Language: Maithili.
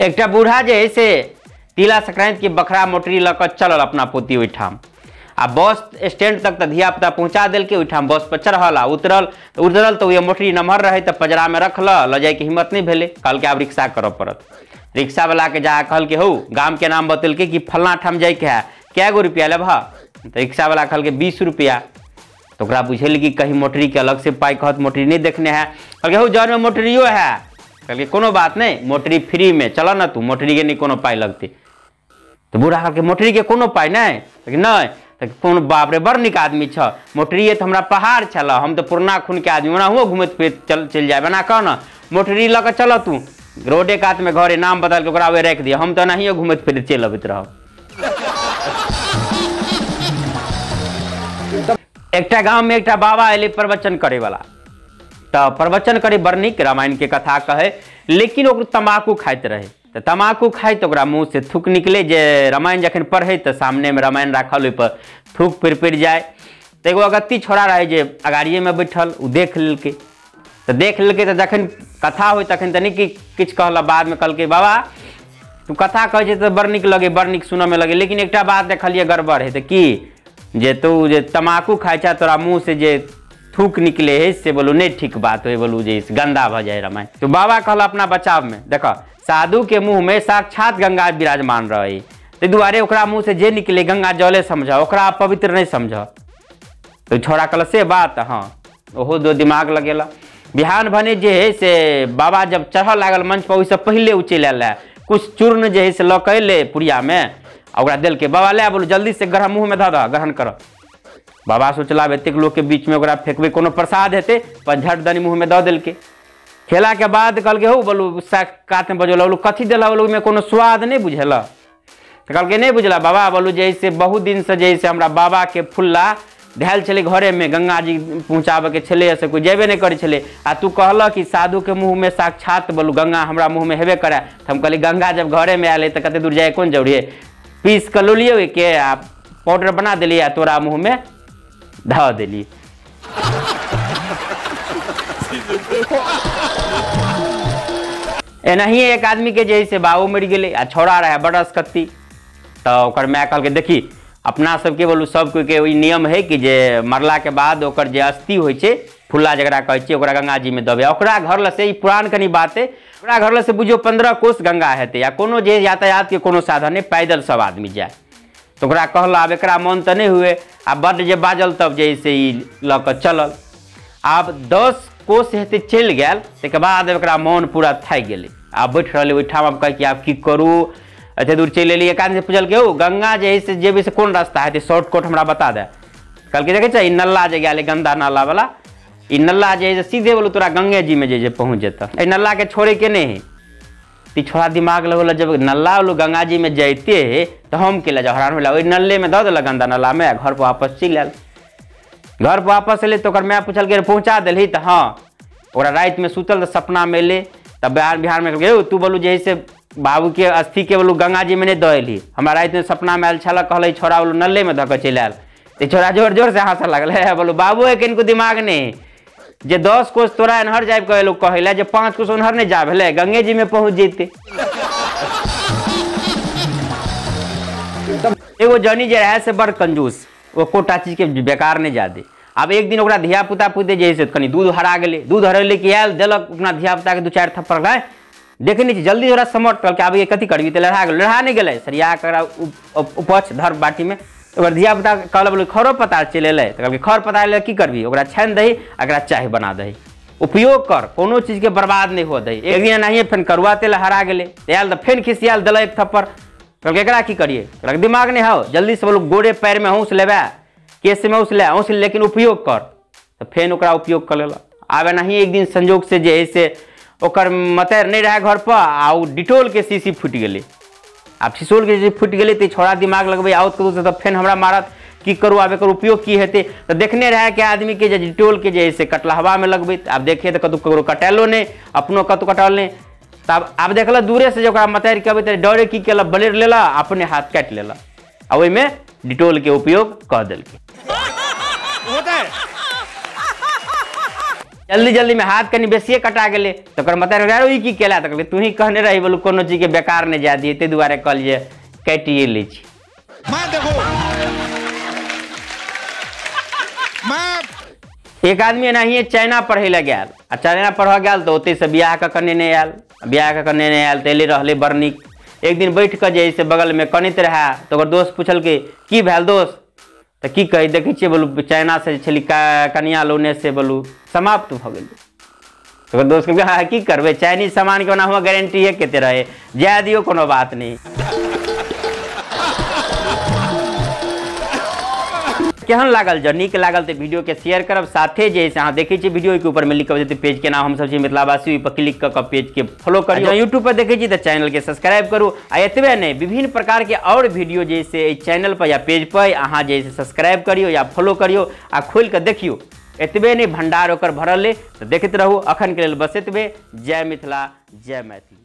एकटा बूढ़ा जे है से तिला संक्रांति के बखरा मोटरी लऽ कऽ चलल अपना पोती ओहिठाम आ बस स्टैंड तक तऽ धिया पुता पहुँचा देलकै। ओहिठाम बस पर चढ़ल आ उतरल तऽ उतरल तऽ ओहि मोटरी नमहर रहै तऽ पजरामे रखल, लऽ जाइके हिम्मत नहि भेलै। कहलकै आब रिक्शा करऽ पड़त। रिक्शावलाके जा कहलकै हौ, गामके नाम बतेलकै कि फल्लाँ ठाम जाइके है, कए गो रुपया लेबह? तऽ रिक्शावला कहलकै 20 रुपया। तऽ ओकरा बुझेलै कि कहीं मोटरीके अलग से पाइ कहत, मोटरी नहि देखने है। कहलकै हौ जौनमे मोटरियो है। कहलकै कोनो बात नहि, मोटरी फ्रीमे, चल न तू, मोटरीके नहि कोनो पाइ लगतै। तऽ बूढ़ा कहलकै मोटरीके कोनो पाइ नहि? नहि। तऽ कोन बाप रे, बड़ नीक आदमी छ, मोटरिए तऽ हमरा पहाड़ छल, हम तऽ पुरना खूनके आदमी, ओनाहुओ घुमैत फिरैत चल चलि जायब। एना कह न, मोटरी लऽ कऽ चल तू, रोडे कातमे घरे, नाम बदलि कऽ ओकरा ओहि राखि दिअ, हम तऽ एनाहियो घुमैत फिरैत चलि अबैत रहब। एकटा गाममे एकटा बाबा एलै प्रवचन करैवला। तऽ प्रवचन करै बड़ नीक, रामायणके कथा कहै, लेकिन ओकर तम्बाकू खाइत रहै। तऽ तम्बाकू खाइत ओकरा मुँहसँ थूक निकलै, जे रामायण जखन पढ़ै तऽ सामनेमे रामायण राखल, ओहिपर थूक पड़ि पड़ि जाय। तऽ एगो अगत्ती छोड़ा रहै जे अगाड़िएमे बैठल, ओ देख लेलकै। तऽ देख लेलकै तऽ जखन कथा होइ तखन तऽ नहि किछु कहलक, बादमे कहलकै बाबा तू कथा कहै छै तऽ बड़ नीक लगै, बड़ नीक सुनऽमे लगै, लेकिन एकटा बात देखलियै गड़बड़ है। तऽ की? जे तू जे तम्बाकू खाइ छह तोरा मुँहसँ जे थूक निकले है से बोलू नहीं ठीक बात हो, बोलू जे गंदा भऽ जाए रामायण। तो बाबा कहल अपना बचावमे, देख साधु के मुँह में साक्षात गंगा विराजमान रहे, ताहि दुआरे ओकरा मुँह से जे निकले गंगा जले समझ, ओकरा पवित्र नहीं समझ। तो छोड़ा कहल से बात, हाँ ओहो दो दिमाग लगेला। बिहान भने जे है से बाबा जब चढ़ऽ लागल मंच पर, ओहिसँ पहिले ओ चलि आयल है, कुछ चूर्ण जे है से लऽ कऽ अयलै पुड़ियामे आ ओकरा देलकै, बाबा ले बोलू जल्दी से ग्रहण मुँहमे धऽ दऽ, ग्रहण करऽ। बाबा सोचला आब एतेक लोकके बीचमे ओकरा फेकबै कोनो प्रसाद हेतै, पर झट दनी मुँहमे दऽ देलकै। खेलाके बाद कहलकै हौ बोलू, कातमे बजौलक, बोलू कथी देलक? बोलू ओहिमे कोनो स्वाद नहि बुझेलक। तऽ कहलकै नहि बुझला बाबा, बोलू जे से बहुत दिनसँ जे से हमरा बाबाके फुल्ला धयल छलै घरेमे, गंगाजी पहुँचाबैके छलै, से कोइ जेबे नहि करै छलै, आ तू कहलक कि साधुके मुँहमे साक्षात बोलू गंगा हमरा मुँहमे हेबे करए, तऽ हम कहली गंगा जब घरेमे आयल है तऽ कते दूर जाय कोन जरूरी है, पीस कऽ लऽ लियौ ओहिके आ पाउडर बना देलियै आ तोरा मुँहमे धऽ देलियै। एनाहिए एक आदमीके जे है से बाबू मरि गेलै आ छौड़ा रहै बड़ असकत्ती। तऽ ओकर माय कहलकै देखी अपना सबके बोलू सब कोइके ई नियम है कि जे मरलाके बाद ओकर जे अस्थि होइ छै, फुल्ला जकरा कहै छियै, ओकरा गंगाजीमे दबै। ओकरा घर लग से ई पुरान कनि बात है, ओकरा घर लग से बुझियौ 15 कोस गंगा हेतै आ कोनो जे यातायातके कोनो साधन नहि, पैदल सब आदमी जाय। तऽ ओकरा कहल आब एकरा मन तऽ नहि हुए आ बड्ड जे बाजल तब जे से ई लऽ कऽ चलल। आब 10 कोस हेतै चलि गेल, ताहिके बाद एकरा मन पूरा थाकि गेलै, आब बैठ रहलै ओहिठाम। आब कहै कि आब की करू, एते दूर चलि एलियै। एक आदमी पुछलकै हौ गंगा जे है से जेबै से कोन रास्ता हेतै, शॉर्टकट हमरा बता दे। कहलकै देखै छै ई नल्ला जे गेल गंदा नाला वाला, ई नल्ला जे है से सीधे बोलू तोरा गंगे जी में जे पहुँच जेतऽ, एहि नल्लाके छोड़ैके नहि है। ई छोड़ा दिमाग लगौलक जब नल्ला बोलू गंगा जी में जैते है तऽ हम के लए जाउ, हरान भेला ओहि नल्लेमे दऽ देलक गंदा नालामे आ घर पर वापस चलि आयल। घर पर वापस एलै तऽ ओकर माय पुछलकै पहुँचा देलही? तऽ हाँ। ओकरा रातिमे सुतल तऽ सपनामे एलै, तऽ बिहारमे कहलकै हौ तू बोलू जे है से बाबूके अस्थिके बोलू गंगा जी में नहि दऽ एलही, हमरा रातिमे सपनामे आयल छल, कहलै छोड़ा बोलू नल्लेमे धऽ कऽ चलि आयल। तऽ छोड़ा जोर जोर से हँसऽ लागल, हे बोलू बाबू कनिको दिमाग नहि जे 10 कोस तोरा एन्हर जाबि कऽ एलौ कहै लए, जे 5 कोस ओन्हर नहि जा भेलै, गंगे जी में पहुँच जैते। एगो जनी जे रहै से बड़ कंजूस, ओ एकोटा चीजके बेकार नहि जा दे। आब एक दिन ओकरा धिया पुता पुते जे है से कनि दूध हरा गेलै, दूध हरेलै कि आयल देलक अपना धिया पुताके 2-4 थप्पड़, लाय देखै नहि छी जल्दी ओकरा समट। कहलकै आब ये कथी करबी? तऽ लढ़ा गेल, लढ़ा नहि गेलै, सरिया कऽ उपछ धर बाटीमे। ओकर धिया पुता कहलक बोलू खरो पतार चलि एलै। तऽ कहलकै खर पतार लए की करबी? ओकरा छानि दही आ एकरा चाय बना दही, उपयोग कर, कोनो चीजके बर्बाद नहि हुअ दही। एक दिन एनाहिए फेर करुआ तेल हरा गेलै, आयल तऽ फेर खिसियाल देलक एक थप्पड़। कहलकै एकरा की करियै? कहलक दिमाग नहि हौ, जल्दी से बोलू गोरे पैरमे हौस लेबै, केसमे हौस ले, हौस लेकिन उपयोग कर। तऽ फेर ओकरा उपयोग कऽ लेलक। आब एनाहिए एक दिन संजोग से जे है से ओकर मतैर नहि रहै घर पर आ ओ डिटोलके शीशी फूटि गेलै। आब शीशोलके जे फूटि गेलै तऽ छोड़ा दिमाग लगबै आओत कतहुसँ तऽ फेर हमरा मारत, की करू आब एकर उपयोग की हेतै? तऽ देखने रहै कि आदमीके जे डिटोलके जे है से कटलहवामे लगबैत। आब देखिए तऽ कतहु ककरो कटेलो नहि, अपनो कतहु कटल नहि। तऽ आब देखलक दूरेसँ जे ओकरा मतैरके अबैत रहै, डरे की केलक ब्लेड लेलक अपने हाथ काटि लेलक आ ओहिमे डिटोलके उपयोग कऽ देलकै। जल्दी जल्दी में हाथ कनि बेसिए कटा गेलै तऽ ओकर मतलब रे ई की केला, तऽ कहलकै तू ही कहने रही बोलू कोनो चीजके बेकार नहि जाय दियै, ताहि दुआरे कहलियै काटिए लै छी। मैं देखो मैं एक आदमी एनाहिए चाइना पढ़ै लए गेल आ चाइना पढ़ऽ गेल तऽ ओतहिसँ बियाह कऽ कऽ नेने आयल, बियाह कऽ कऽ नेने आयल तऽ एलै रहलै बड़ नीक। एक दिन बैठ कऽ जे है से बगलमे कनैत रहए तऽ ओकर दोस्त पुछलकै की भेल दोस्त, तऽ की कहै देखै छियै बोलू चाइनासँ जे छली कनिया लौने से बोलू समाप्त भऽ गेलै। तऽ ओकर दोस्त कहलकै हँ की करबै, चाइनीज सामानके ओना हुआ गारंटीए कते रहै, जाय दियौ कोनो बात नहि। केहन लागल? जँ नीक लागल तऽ वीडियो के शेयर करब, साथे जे है से अहाँ देखै छियै वीडियो के ऊपर में लिख कऽ जेतै पेज के नाम, हमसब छी मिथिलावासी, ओहि पर क्लिक कऽ कऽ पेज के फॉलो करियौ। यूट्यूब पर देखै छी तऽ चैनल के सब्सक्राइब करू। आ एतबे नहि, विभिन्न प्रकार के और वीडियो जे से एहि चैनल पर या पेज पर अहाँ जे से सब्सक्राइब करियौ या फॉलो करियौ आ खोलि कऽ देखियौ। एतबे नहि, भंडार ओकर भरल अइ, तऽ देखैत रहू। अखन के लेल बस एतबे। जय मिथिला, जय मैथिली।